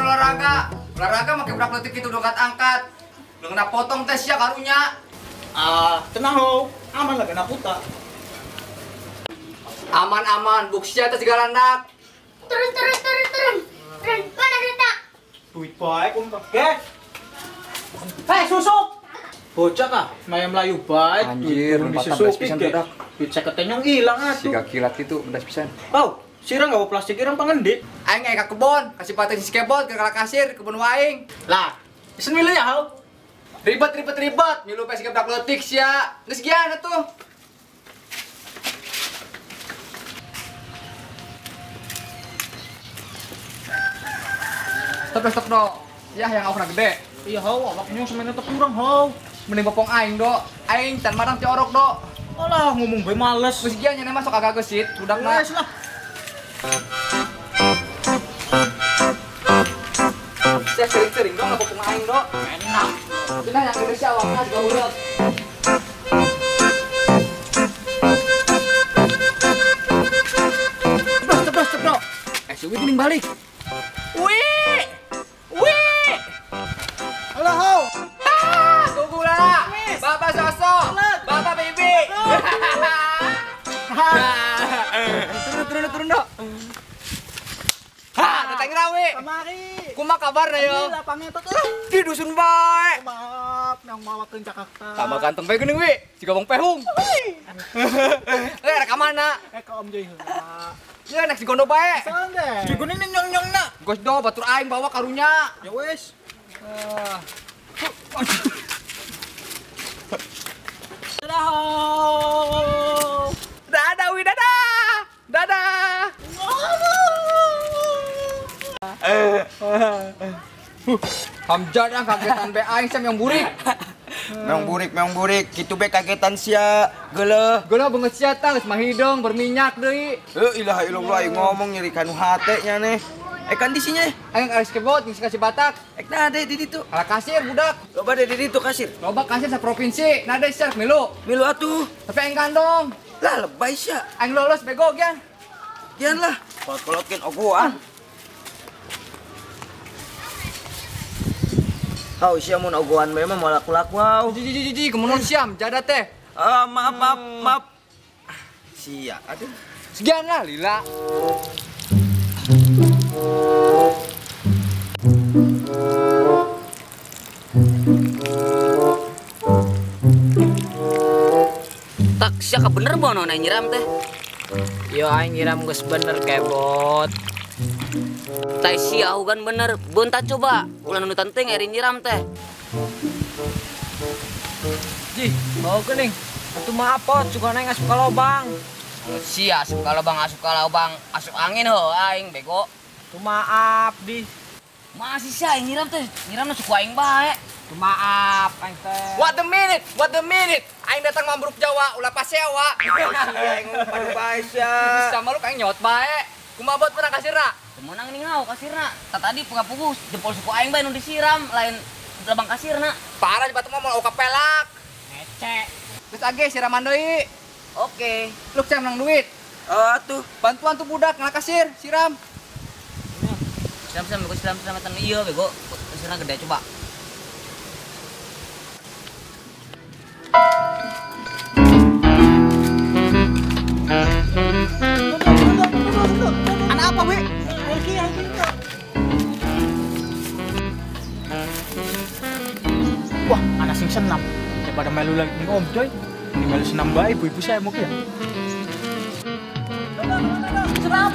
olahraga. Olahraga make budak leutik kitu angkat-angkat. Lu kena potong teh sia karunya. Ah, tenang ho. Aman lah kena puta. Aman-aman, buk sia teh segala landak. Turun turun turun turun. Turun, mana duitna? Duit bae kum teh. Hei, susu. Bocah kah? Maya Melayu bae. Anjir, 14 pisan budak. Duit 50 nyong ilang atuh. Siga kilat kitu bedas pisan. Oh, sirang gawa plastik irang pangendi. Aing ka kebon, kasih pateng si skateboard ke kasir kebon waing. Lah, isen milu ya hau. Ribet ribet ribet, milu pe siga budak leutik sia. Geus gian atuh. Stop stop do. Ya yang awakna gede. Iya hau, awak nyong semene teu kurang hau. Mending bopong aing do. Aing can marang ti orok do. Alah ngomong bae males. Geus gian nya masuk agak gesit budakna. Wes lah. Saya sering-sering dong ngabopong aing do. Enak. Cenah yang gede si awakna juga ulet. Terus terus terus. Si Uwi geuning balik. Uwi! Uwi! Halo hau. Ah, gugula. Bapak Soso. Bapak Bibi. Turun turun turun do. Ha, datang rawe. Kamari. Kumaha kabarna yo? Alhamdulillah pangetot ah. Di dusun bae. Maaf, nang mawakeun Jakarta. Tambah ganteng bae geuning we, siga wong pehung. Eh, rek ka mana? Eh, ka Om Joy heula. Ya nek si gondo bae. Si guning nyong-nyong na. Gos do batur aing bawa karunya. Ya wes. Dadah. Dadah wi dadah. Dadah. Hamzah dah kagetan be aing sam yang burik. Meong burik, kitu be kagetan sia, geuleuh. Geuleuh beungeut sia tah geus mah hideung berminyak deui. Heuh ilaha illallah aing ngomong nyeri kanu hate nya neh. Kan di sini. Aing aris kebot geus kasih Batak. Ek nah de di ditu. Ala kasir budak. Loba de di ditu kasir. Loba kasir sa provinsi, nah de sia milu. Milu atuh. Tapi aing kandong. Lah lebay sia. Aing lolos bego gian. Gian lah. Kolot-kolotkeun ogoan. Hau sia mun ogoan bae mah moal laku-laku hau. Ji ji ji kemunon siam jada teh. Maaf maaf maaf. Sia aduh. Sekian lah lila. Tak sia ka bener bono na nyiram teh. Yo aing nyiram geus bener kebot. Tai sia kan bener, bentar coba. Ulah nunutan teh ngeri nyiram teh. Ji, mau geuning. Atuh mah apot suka naik asup ka lobang. Sia asup ka lobang, asup ka lobang, asup angin heuh aing bego. Tuh maaf di. Masih sia aing nyiram teh, nyiramna suku aing bae. Tuh maaf aing teh. What the minute? What the minute? Aing datang mambruk Jawa, ulah pasewa. Aing ngomong bae sia. Bisa malu aing nyot bae. Kumaha bot pernah kasirna? Menang nih ngau kasirna. Tak tadi puga-pugu jempol suku aing bae nu disiram lain lobang kasirna. Parah batu mah moal pelak. Ngece. Geus age siraman deui. Oke. Lu cang menang duit. Atuh, bantuan tuh budak ngalah kasir, siram. Siram siram bego siram siram eta ieu bego. Kasirna gede coba. Anak apa, Wi? Wah, anak sing senam. Daripada melu lagi ning Om Joy, mending melu senam bae ibu-ibu saya mau ya. Senam.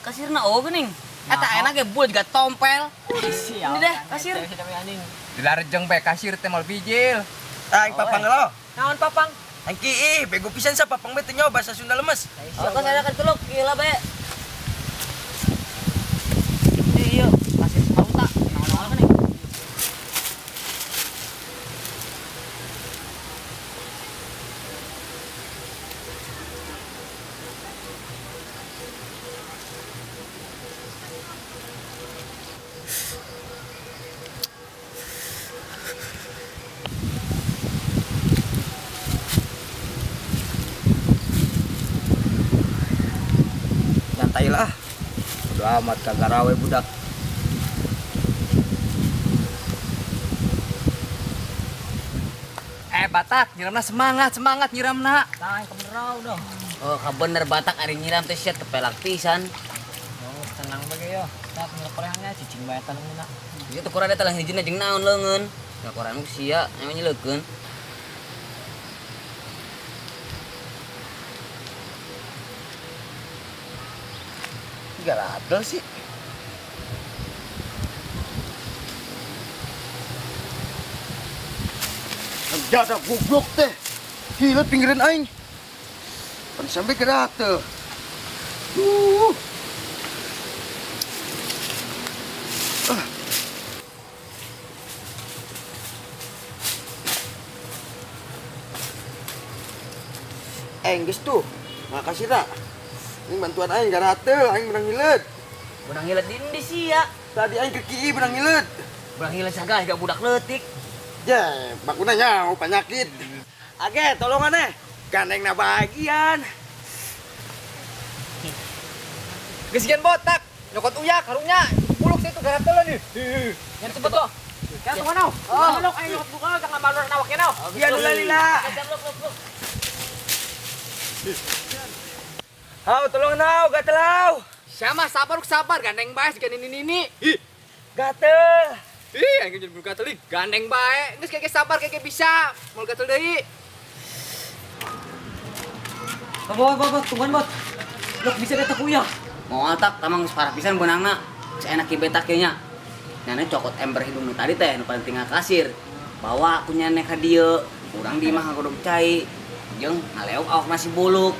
Kasirna oh geuning. Eta enak ge buat juga tompel. Ini deh kasir. Dilarejeng bae kasir teh moal bijil. Aing papang lo. Naon papang? Aing ki ih bego pisan sa papang bae teu nyaho bahasa Sunda lemes. Oh, kos ada kan tuluk gila bae. cai lah. Udah amat kagak rawe budak. Batak nyiramna semangat semangat nyiramna. Tah kebener udah. Oh, kabener Batak ari nyiram teh sia tepelak pisan. Oh, tenang bae yo. Tak nyekorehannya cicing bae tanungna. Ieu teh kurang eta lah hijina jeung naon leungeun. Nyekorehan ku sia emang nyeleukeun. Garadel sih. Jasa goblok teh. Gila pinggiran aing. Pan sampai ke rata. Geus tuh. Makasih tak. Ini bantuan aing garate, aing menang ngilet. Menang ngilet di endi sia? Tadi aing ke kieu menang ngilet. Menang ngilet sagala jiga budak leutik. Ya, bakuna nyaho penyakit. Age, tolongan eh. Gandeng na bagian. Geus gian botak, nyokot uyak karunya. Buluk sih itu garatelan nih. Yang cepet loh. Yang tunggu nau. Oh, lok aing nyokot buka jangan balur nawak nau. Iya lila. Hau, tolong nau, gatel hau. Siapa sabar sabar gandeng bae siga nini-nini. Ih, gatel. Ih, aing jadi gatel ih, gandeng bae. Geus keke sabar keke bisa. Moal gatel deui. Bot, bot, bot, tungguan bot. Lok bisa detak uya. Moal tak tamang geus parah pisan beunangna. Geus enak ki betak kieu nya. Nyane cokot ember hidung nu tadi teh nu paling tinggal kasir. Bawa ku nyane ka dieu. Urang di imah ngagodog cai. Jeung ngaleok awak nasi buluk.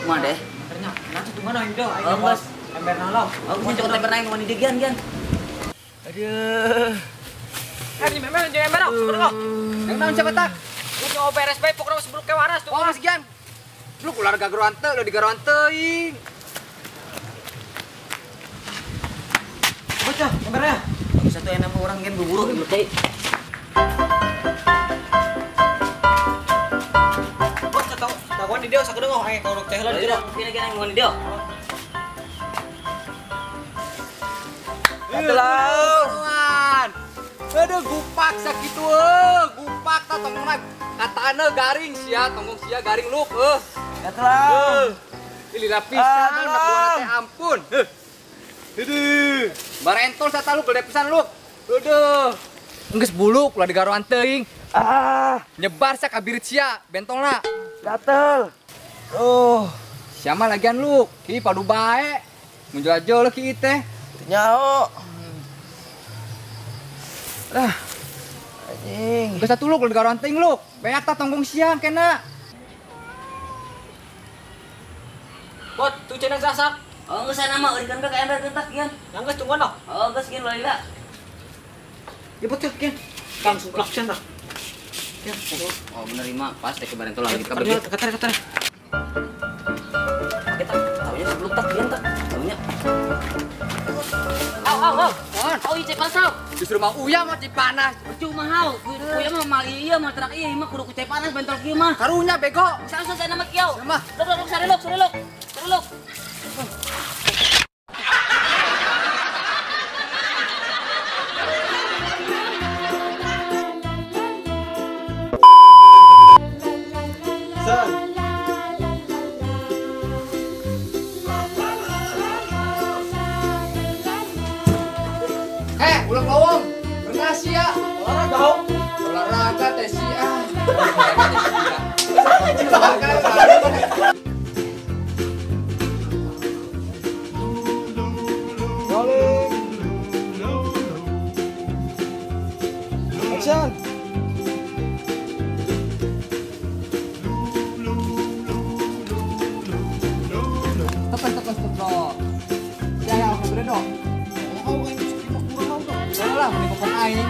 Kumaha deh? Embernya, nah tungguan aing deh. Oh, geus. Ember nalo. Oh, geus cokot ember aing mun di gian gian. Aduh. Ini memang jeung ember sebenarnya. Yang naon siapa tak? Lu nyawa beres bae pokokna sebelum ke waras tuh. Oh, Mas Gian. Lu ular gageroan teu, lu digaroan teuing. Bocah, embernya. Bagus satu enak orang gen buburu ieu teh. Bocah tau, tahuan di dia sakedeung oh aing korok teh lah di dia. Kira kira ngon di dia. Atelauan. Aduh gupak sakitu gupak ta tonggongna katana garing sia tonggong sia garing luk heuh. Gatelau. Ih lila pisan nak teh ampun. Heuh. Aduh. Barentol sata luk gede pisan luk. Aduh. Geus buluk ulah digaroan teuing. Ah, nyebar sia ka birit sia bentolna. Gatel. Oh, sia mah lagian luk. Ki padu bae. Mun jol-jol ki teh. Nyaho. Lah. Anjing. Geus satu luk ulah digaroan teuing luk. Beak ta tonggong siang kena. Bot, tuh cenah sasak. Oh, geus sana mah eurikeun ka ember gentak gian. Yang geus tungguan loh. Oh, geus gian lila. Ya bot ya, gian. Langsung plaksen dah. Oh, bener ima pas teh kemarin tuh lagi kabeh. Ketar ketar. Kita taunya sebelum tak gian tak. Taunya. Au au au. Oh, ieu panas au. Justru mah uya mah cipanas. Percuma hau. Uya mah mal ieu mah terak ieu mah kudu ku cai panas bentol kieu mah. Karunya bego. Saus saya nama kieu. Sama. Lok lok sare lok sare lok. Sare lok. Ulang lowong, pernah sih ya. Olahraga, olahraga teh sih ah. Olahraga teh sih ya. Rolling. Action. Stop, stop, stop, stop. Ya, ya, aku beri dong. Lah, mending kokon aing.